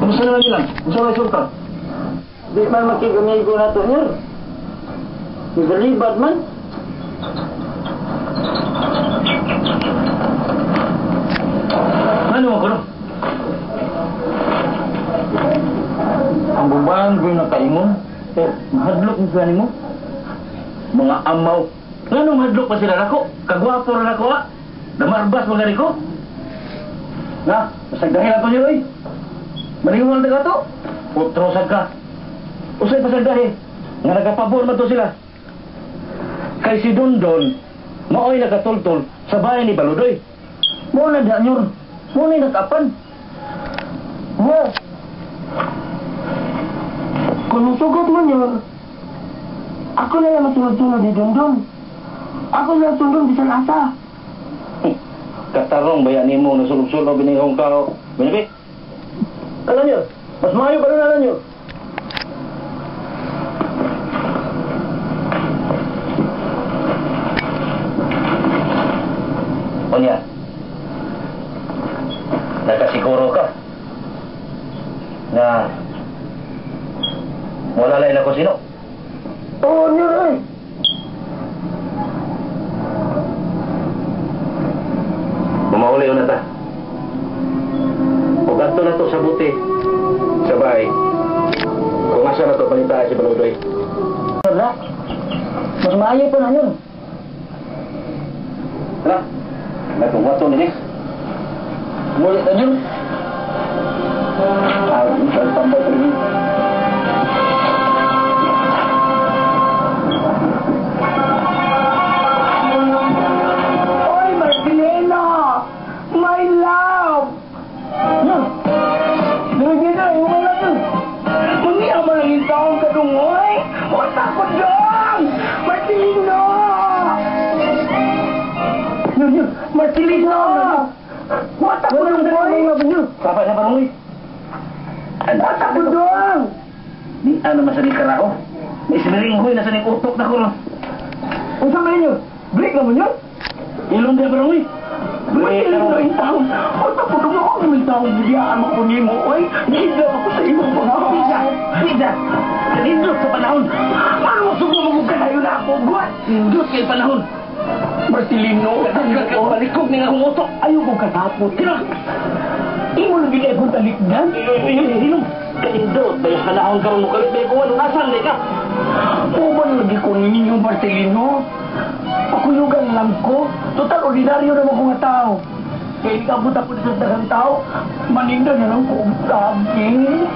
Kumusta naman nilang? Unsa may resulta? Di man makigamigo na to, Nyor. Nagalibad man. Ano mo kuno? Ang bubang ko yung nakaingon. Eh, mahadlok mo sila nimo. Mga amaw. Ngano mahadlok pa sila nako? Kagwapo ra nako ah. Namarbas mga riko. Na, pasagdahin ako niyo oy. Maningon na to. Putro sad ka. Usay pasagdahin. Nga nagapabor man to sila. Kay si Dondon, maoy nakatultol sa bahay ni Baludoy. Mo na da, Nyor. Mo na nakapan. Mo. Kung musugot mo, Nyor, ako na lang masunod-sunod ni Dondon. Ako na lang sundon bisan asa. Katarong baya nimo nasulog-sulog binihong kao. Binibi. Alam niyo, mas maayo pa rin alam niyo. Onya, nakasiguro ka na wala lain ako sino. Oo, Nyor, eh. Bumauli na ta. O ganto na to sa buti sa bahay. Kung asa na to palitaan si Baludoy. Wala. Mas maayo pa na yun. Tara, nagungwato ni Muli na yun. Ah, isang tambay pa rin. Oy, Marcelino! My love! Yun! Dili na, yung mga yun. Mangiya man ang taong kadungoy! Wata ko dong! Marcelino! Yun, yun! Marcelino! Wata ko dong, oy! Papa na barungoy. Wata ko dong! Di ano masaling karao. May ismiringhoy na sa ning utok na ko. Unsa man ninyo? Break na mo yun? Ilong dia barungoy. Marcelino, yung taong! Wata ko dong ako yung taong bigyan ako nimo, oy! Gigla ako sa imong mga Pizza! Pizza! Nindot sa panahon! Ano sugo mo kung kanayo na ako, guwan? Nindot kay panahon! Marcelino, Balikog ni nga akong utok! Ayaw kong kasapot. Sino? Imo lang gid akong talikdan. Hilong! Kaindot! Dahil panahon karon mo kalit may kuwan. Asan na ka? Uban lagi ko ninyo, Marcelino. Pakuyugan lang ko. Total, ordinaryo naman ko nga tao. Kaya ikabot ako sa daghang tao, maninda na lang ko og saging.